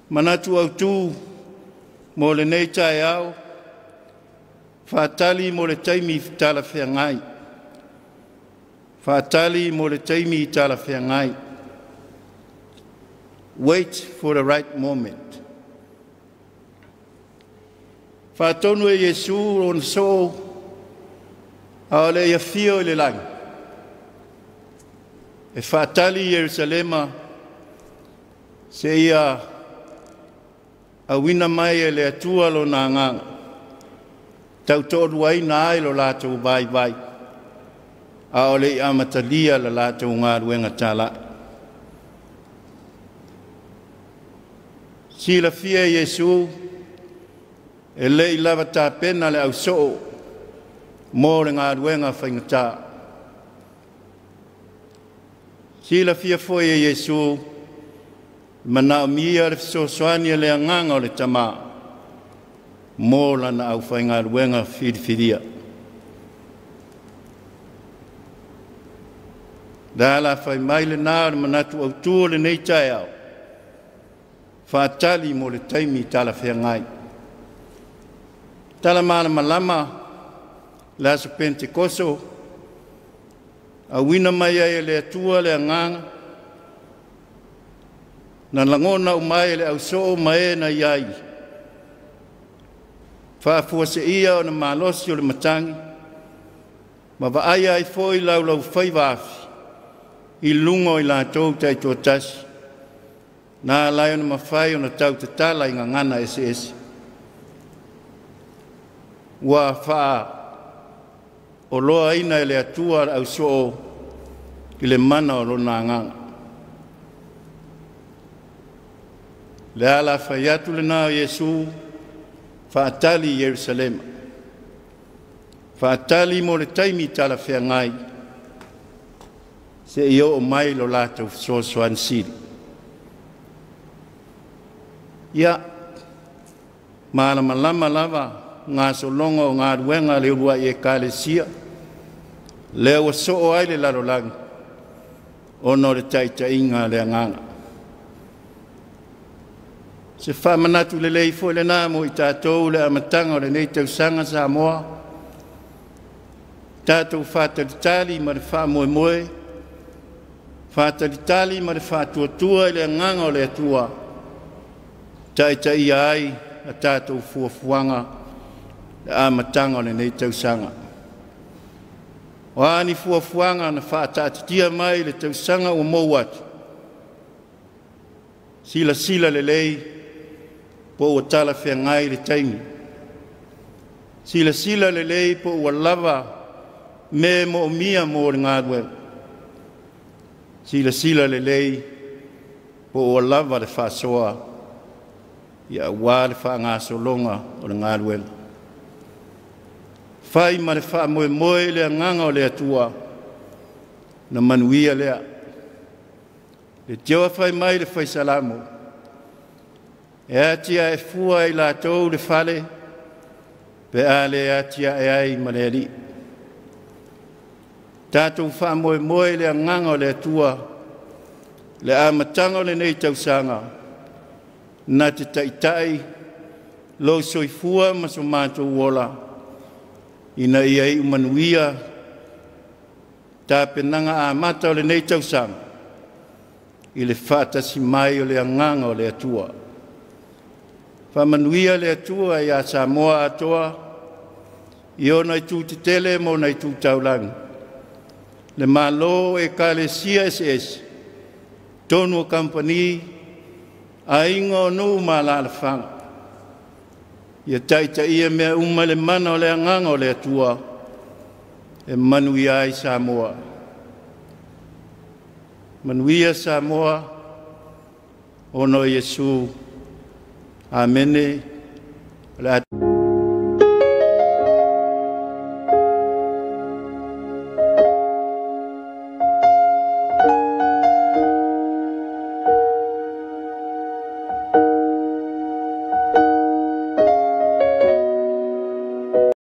Manatu autu mo lenei taeao, faatali mo le taimi talafeagai. Faatali mo le taimi talafeagai. Wait for the right moment. Faatonu e Iesu lona soo a o le i afio i le lagi e faatali i Ierusalema seia auina mai e le Atua lona agaga, tautoaluaina ai lo latou vaivai, a o le i amatalia le latou galuega talai. Silafia e Iesu e le i lava tapena le ausoo mo le galuega faigata. Silafia foi e Iesu manaomia le fesoasoani a le agaga o le Tama mo lana aufaigaluega filifilia. Le ala fai mai lena o le manatu autu o lenei taeao, faatali mo le taimi talafeagai. Tala malamalama le aso Pentekoso, auina mai ai e le Atua le agaga, na lagona uma e le ausoo ma e na iai, faafuaseia ona malosi o le matagi, ma vaai ai foi laulau faiva afi, i luga o i latou taitoatasi, na alai ona mafai ona tautatala i gagana eseese. Ua faaoloaina e le Atua le ausoo i le mana o lona agaga. Le ala fai atu lena o Iesu, faatali i Ierusalema. Faatali mo le taimi talafeagai, seia oo mai lo latou fesoasoani sili. Ia, malamalama lava gasologa o galuega a le uluai Ekalesia, lea ua soo ai le lalolagi, ona o le taitaiga a le agaga. Se faamanatu lelei foi lena mo i tatou le amataga o lenei tausaga Samoa, tatou faatalitali ma le faamoemoe, faatalitali ma le faatuatua i le agaga o le Atua, taitaia ai a tatou fuafuaga le amataga o lenei tausaga. O a ni fuafuaga na faataatitia mai le tausaga ua mou atu, silasila lelei po ua talafeagai le taimi. Silasila lelei po ua lava me moomia mo le galuega. Silasila lelei po ua lava le faasoa ia aua le faagasologa o le galuega. Fai ma le faamoemoe i le agaga o le Atua, na manuia lea. Le tioa fai mai le fai Salamo, e atia e fua i latou le fale, pe a le atia e ai ma le alii. Tatou faamoemoe i le agaga o le Atua, le amataga o lenei tausaga, na te taitai lou soifua ma so matou ola, ina ia iu manuia tapenaga amata o lenei tausaga, i le faatasi mai o le agaga o le Atua. Faamanuia le Atua ia Samoa atoa, i ona itu tetele ma ona itu taulagi, le Malo Ekalesia eseese, tonu o kamupani, aiga o nuu ma alaalafaga. Ia taitaia mea uma le mana o le agaga o le Atua, e manuia ai Samoa. Manuia Samoa, ona o Iesu. Amene. O le a